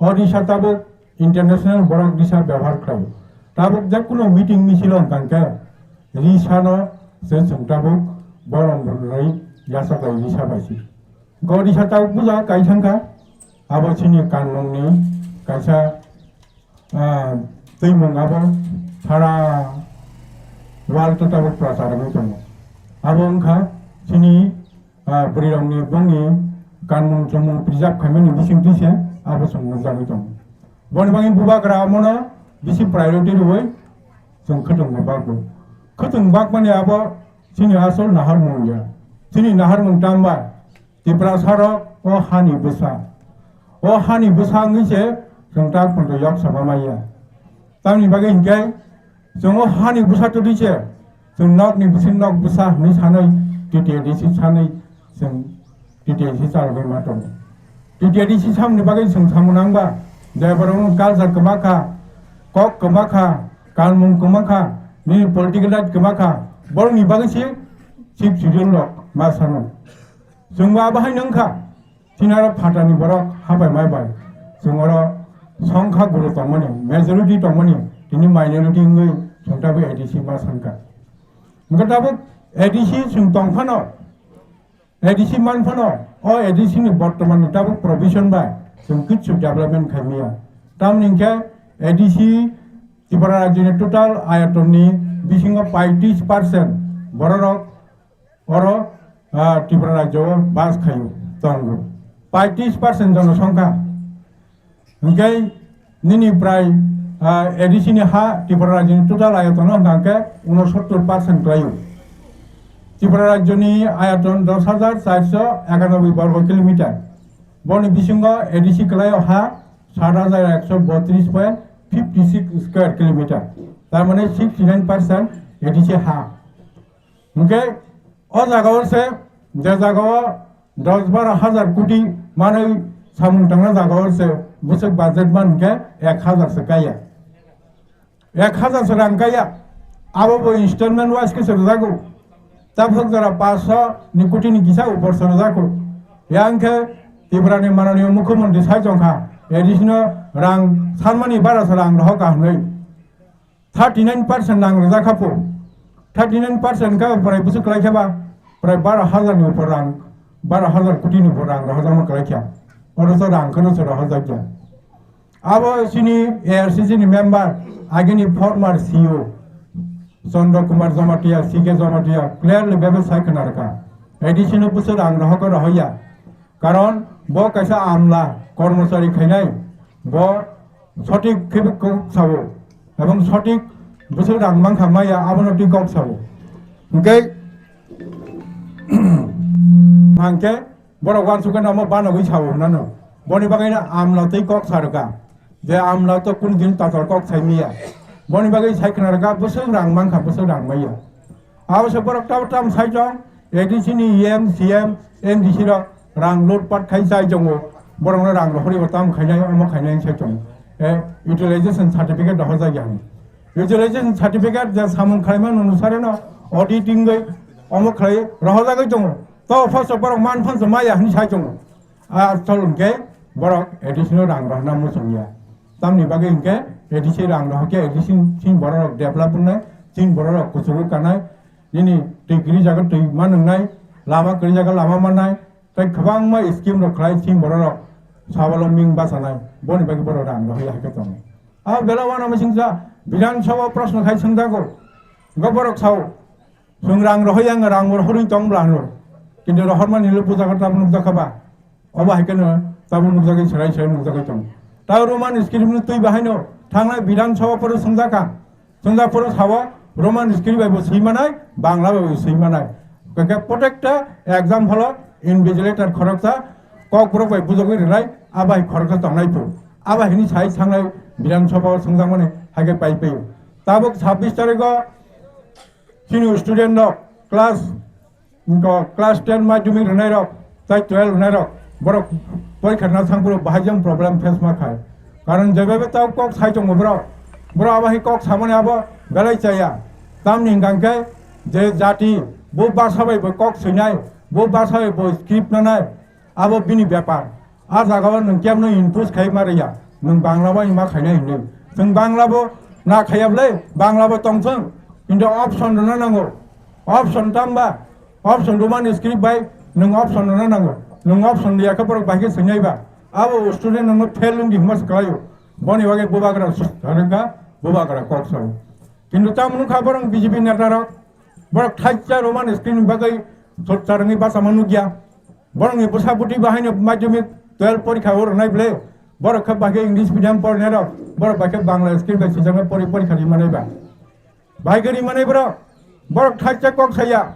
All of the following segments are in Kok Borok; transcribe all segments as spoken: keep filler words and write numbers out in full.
O risa tabuk international borok risa bebohar khlai. Tabuk jekunu meeting misil wngkha khe risano se chwng tabuk borom rwrwi yachaklai risa bai se. Go risa tabuk puja kaisangkha, abo chini kanmungni kaisa, ah, twimung abo sara world o tabuk prochar wngwi tongo. Abo wngkha chini ah, bwrwirokni bongni kanmung chumung preserve khaimani bisingtwi se abo chwng nukjagwi tongo. Boni bagwi bubagra omono bisi priority rwui chwng khwtwng bakgo. Khwtwng bakmani abo chini asol naharmung ya. Chini naharmung tamba Tiprasarok o hani bwsa. O hani bwsa wngwi se chwng tak poito yok sama maya. Tamni bagwi hinkhe chwng o hani bwsa twi se chwng nokni bising nok bwsa hwnwi sanwi T T A D C sanwi chwng T T A D C chalogwi ma tongo. T T A D C samni bagwi chwng samung nangba, je borokno culture kwma kha, kok kwma kha, kanmung kwma kha, nini political right kwma kha, borokni bagwi se sixth schedule rok ma sano. Chwngbo abo hai nung kha. Chini oro phatani borok habai mai bai chwng oro songkha guru tongmani, majority tongmani, tini minority wngwi chwng tabuk A D C ma sankha. Hwnkhe tabuk A D C chwng tong phano, A D C man phano, o A D C ni bortoman ni tabuk provision bai chwng kichu development khai maya. Tamni hwnkhe A D C Tripura rajyoni total ayatonni bisingo paitris percent bororok oro, ah, Tripura rajyo o bas khaio tongo. Paitris percent jonosongkha. Hwnkhe nini prai, ah, A D C ni ha Tripura rajyoni total ayatono hwnkha khe unosottor percent klaio. Tripura rajyoni ayaton dos hajar charso ekanoboi borgo kilometer. Boni bisingo A D C klaio ha sat hajar ekso botris point fifty six square kilometer. Tar mane sixty nine percent A D C ha. Hwnkhe o jaga o se, je jaga o dos baro hajar koti manwi samung tangna jaga o se bwswk budget man hwnkhe ek hajar se kaiya. Ek hajar se rang kaiya. Abo bo installment wise khe se rwjago. Tabuk jora paanch sho ni koti ni kisa upor se rwjago. Yang khe Tripura ni mananiyo mukhyamantri sai tongkha, A D C no rang sanmani bara se rang rohor ka hwnwi. Thirty nine percent rang rwjak kha pho. Thirty nine percent kha prai bwswk kwlai khe ba, prai baro hajar ni upor rang, baro hajar koti ni upor rang rohorjakma kwlai kha. Oro to rang kheno se rohorjak ya. Abo chini A R C C ni member, agini former C E O Chandra Kumar Jamatia, C K Jamatia clearly bebak sai khna rwkha. A D C no bwswk rang rohor khe rohor ya. Karon bo kaisa amla, kormochari khainai, bo sothik khe kok sao, ebong sothik bwswk rang mankha maya, abono twi kok sao. Hwnkhe hwnkhe borok uansukhe omo banogwi sao hwnano. Boni bagwino amla twi kok sa rwkha. Je amla to kunu din tatal kok sai maya. Boni bagwi sai khna rwkha, bwswk rang mankha, bwswk rang maya. Abo se borok tamo tamo sai tong, A D C ni E M, C M, M D C rok rang lutpat khai chai tongo. Borokno rang rohorwi bo tamo khainai, omo khainai sai tongo. Eh, utilization certificate rohorjak ya. Utilization certificate je samung khlaima onusare no auditing bai omo khlai rohorjagwi tongo. To first of borok man phansa maya hwnwi sai tongo. A chol hwnkhe borok A D C no rang rohorna muchung ya. Tamni bagwi hwnkhe A D C rang rohor khe A D C sini borok rok develop wngnai, sini borok rok kuchugo kanai, nini twi kwrwi jaga twi ma nwngnai, lama kwrwi jaga lama mannai, tei kwbangma scheme rok khlai sini borok rok swalombi wng bachanai, boni bagwi borok rang rohor ya hai khe tongo. A bela wana machine sa Bidhan Sabha proshno khai swngjago, go borok sao, Chwng rang rohor yang rang bo rohorwi tong bla hwno. Kintu rohormani le puja kha tabuk nukjakha ba. Obo hai kheno tabuk nukjagwi serai serai nukjagwi tong. Ta Roman script ni twi bahaino thangnai Bidhan Sabha phoro swngjak kha. Swngjak phoro sao Roman script bai bo swi manai, Bangla bai bo swi manai. Kake protekta exam holo invigilator khoroksa kokborok bai bujagwi rwnai, abai khoroksa tongnai phu. Abai hini sai thangnai Bidhan Sabha o swngjakmani hai khe pai paio. Tabuk sabbish tarikh o Chini student rok class, class ten madhyamik rwnai rok, tei twelve rwnai rok, borok porikha rwna thang phuru bahai jang problem face ma khai. Karon jebebe tao kok sai tongo borok, borok abo hai kok samani abo belai chaya. Tamni hwnkha khe je jati bo basa bai bo kok swinai, bo basa bai bo script nanai, abo bini bepar. A jaga o nwng kebno impose khai ma rwya. Nwng Bangla bai ma khainai hinwi. Chwng Bangla bo na khaiya bwle, Bangla bo tongthwng. Kintu option rwna nango. Option tamba, option Roman script bai nwng option rwna nango. Nwng option riya khe borok bai khe swinai ba. Abo student nwngno fail wngdi hwnma se kwlaio. Boni bagwi bubagra s-, rwngkha, bubagra kok sao. Kintu tamo nukha borok B J P neta rok, borok thaisa Roman script ni bagwi sochar wngwi bachama nukya. Borokni bwsa bwtwi bo haino madhyamik twelve porikha o rwnai bwle. Borok khe bai khe English medium porinairok, borok bai khe Bangla script bai swijak pori porikha ri manai ba. Bai khe ri manai borok, borok thaisa kok saya.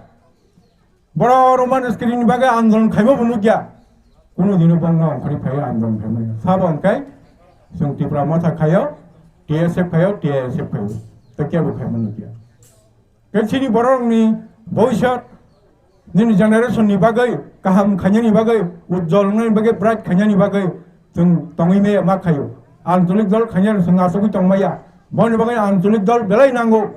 Borok Roman script ni bagwi andolon khaima bo nukya. Kunu dino bongno ongkhorwi phaiwi andolon khaimani. Sabo hwnkhe chwng Tipra Motha khaio, T S F khaio, T I S F khaio. Tei kebo khaima nukya. Khe chini borokni bhobishyot, nini generation ni bagwi kaham khainani bagwi, ujjwal wngnani bagwi, bright khainani bagwi chwng tongwi maya ma khaio. Ancholik dol khainani chwng achugwi tongmaya. Boni bagwi ancholik dol belai nango.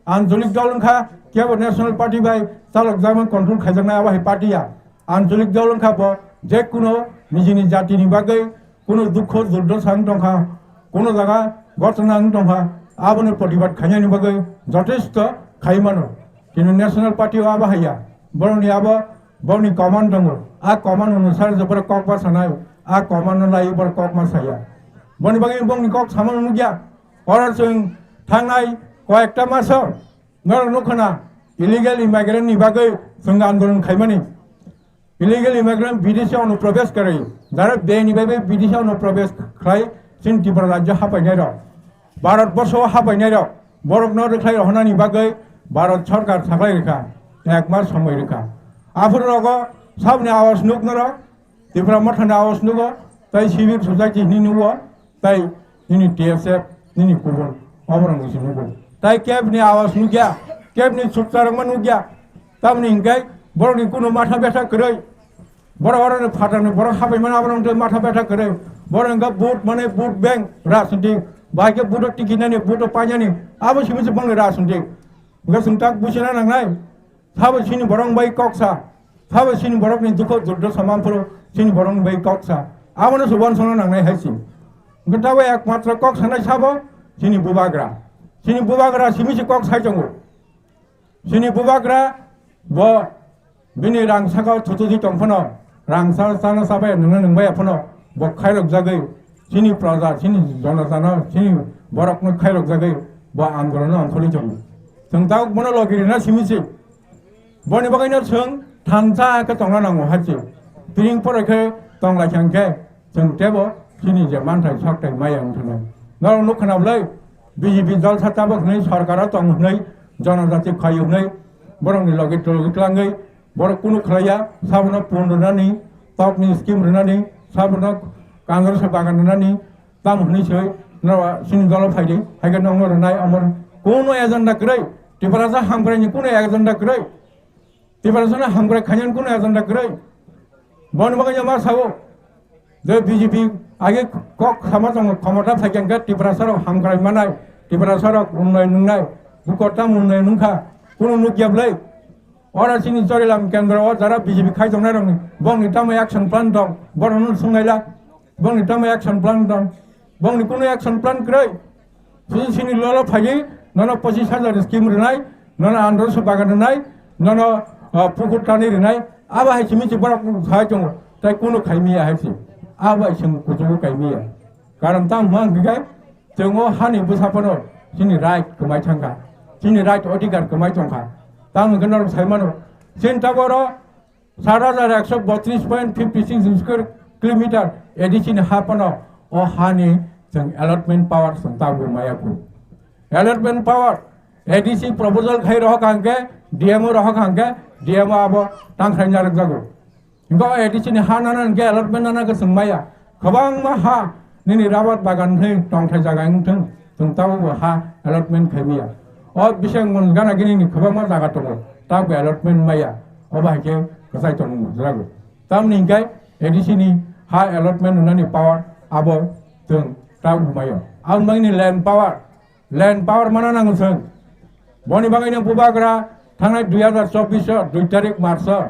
Ancholik dol wngkha kebo national party bai chalokjakmani, control khaijaknai abo hai party ya. Ancholik dol wngkha bo je kuno nijini jatini bagwi kuno dukho durdosa wng tongkha, kuno jaga gotona wng tongkha, aboni protibad khainani bagwi jotesto khai mano. Kintu national party o abo haiya, borokni abo, borokni command tongo, a command onusare je borok kok ma sanai, a command no laiwi borok kok ma saya. Boni bagwi bongni kok samano nukya. Oro chwng thangnai koyekta maso norok nukha na, illegal immigrant ni bagwi chwng andolon khaimani. Illegal immigrant bidesi onuprobes kwrwi, jara beni bai bai bidesi onuprobes khlai chini Tripura rajyo hapainai rok, Bharat borsho hapainai rok, borokno rwkhlai rohornani bagwi Bharat sorkar saklai rwkha, ek mas somoi rwkha. Aphuru rogo saboni awas nuk norok, Tipra Mothani awas nugo, tei civil society hwnwi nugo, tei nini T S F, nini kubun, oborok nisi nugo. Tei kebni awas nukya, kebni sukcharokma nukya. Tamoni hinkhe borokni kunu matha betha kwrwi. Borok oroni phatarni borok hapaimani aborok wngkhe matha betha kwrwi. Borok wngkha vote mane vote bank rajniti. Bahai khe vote o tikinani, vote o painani, abo simi se bongni rajniti. Hwnkhe chwng tak buchina nangnai. Sabo chini borok bai kok sa, sabo chini borokni dukho durdo saman phuru chini borok bai kok sa. Abono se uansukna nangnai hai se. Hwnkhe tabuk ekmatro kok sanai sabo chini bubagra. Chini bubagra simi se kok sai tongo. Chini bubagra bo bini rang sakao thutuji tong phano, rang sa-, chana chabai nungna nungbaiya phano bo khairok jagwi chini praja, chini jonatano, chini borokno khairok jagwi bo andolono ongkhorwi tongo. Chwng tabuk bono logi rina simi se. Boni bagwino chwng thansa khe tongna nango hai se. Piring poroi khe tong lai kha hwnkhe chwng teibo chini je manthai sakthai maya wng thanai. Norok nuk khna bwlai B J P jalsa tabuk hwnwi sorkaro tong hwnwi jonojati khaio hwnwi borokni logi twlogwi twlangwi borok kunu khlaiya, sabono pun rwnani, tokni scheme rwnani, sabono kangrwsa bagan rwnani, tamo hwnwi se norok chini dolo phaidi, hai khe nokno rwnai, omo kunu agenda kwrwi, Tiprasa hamkraini kunu agenda kwrwi. Tiprasano hamkrai khainani kunu agenda kwrwi. Boni bagwi ma sao, je B J P age kok sama tongo, khomota phaikha hwnkhe Tiprasarok hamkrai manai, Tiprasarok unnoyon wngnai, buko tamo unnoyon wngkha, kunu nukya bwlai. Ora chini Chorilam kendro o jara B J P khai tongnairokni bongni tamo action plan tong, borokno swngnaila. Bongni tamo action plan tong? Bongni kunu action plan kwrwi. Sini sini lolo phaidi, nono pochis hajar scheme rwnai, nono androso bagan rwnai, nono, ah, pukur tani rwnai. Abo hai simi si borok sai tongo, tai kunu khaimiya hai si. Abo hai simi kuchugo kaimiya. Karon tamo hwnkhe chwng o hani bwsa phano chini right kwmai thangkha, chini right odhikar kwmai tongkha. Tamo hwnkhe norok sai mano, chini taboro sat hajar ekso botris point fifty six square kilometer A D C ni ha phano o hani chwng allotment power chwng tabuk maya kho. Allotment power A D C proposal khai rohor hwnkhe D M O rohor hwnkhe D M O abo tangkhrai narwk jago. Hwnkhe o A D C ni ha nana hwnkhe allotment nana khe chwng maya. Kwbangma ha nini rabar bagan hwnwi tongthai jaga wng thung, chwng tabukbo ha allotment khai maya. O bising mun gana gini ni kwbangma jaga tongo, tabukbo allotment maya. Obo hai khe kwchai tongmung jago. Tamoni hinkhe A D C ni ha allotment rwnani power abo chwng tabukbo maya. Aboni bagwi ni land power, land power mana nango chwng. Boni bagwi no bubagra thangnai dui hajar chobbish o dui tarik March o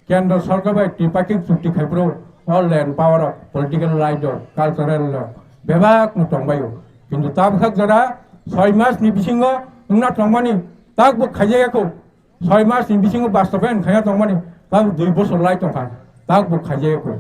Kendra sorkar bai tripartite chukti khai phuru o land power rok, political right rok, cultural rok, Bebak no tongbaio. Kintu tabkhak jora soi mas ni bisingo wngna tongmani tabuk khaijaya kho. Soi mas ni bisingo bastobayan khaya tongmani tabuk dui bosor lai tongkha. Tabuk khaijaya kho.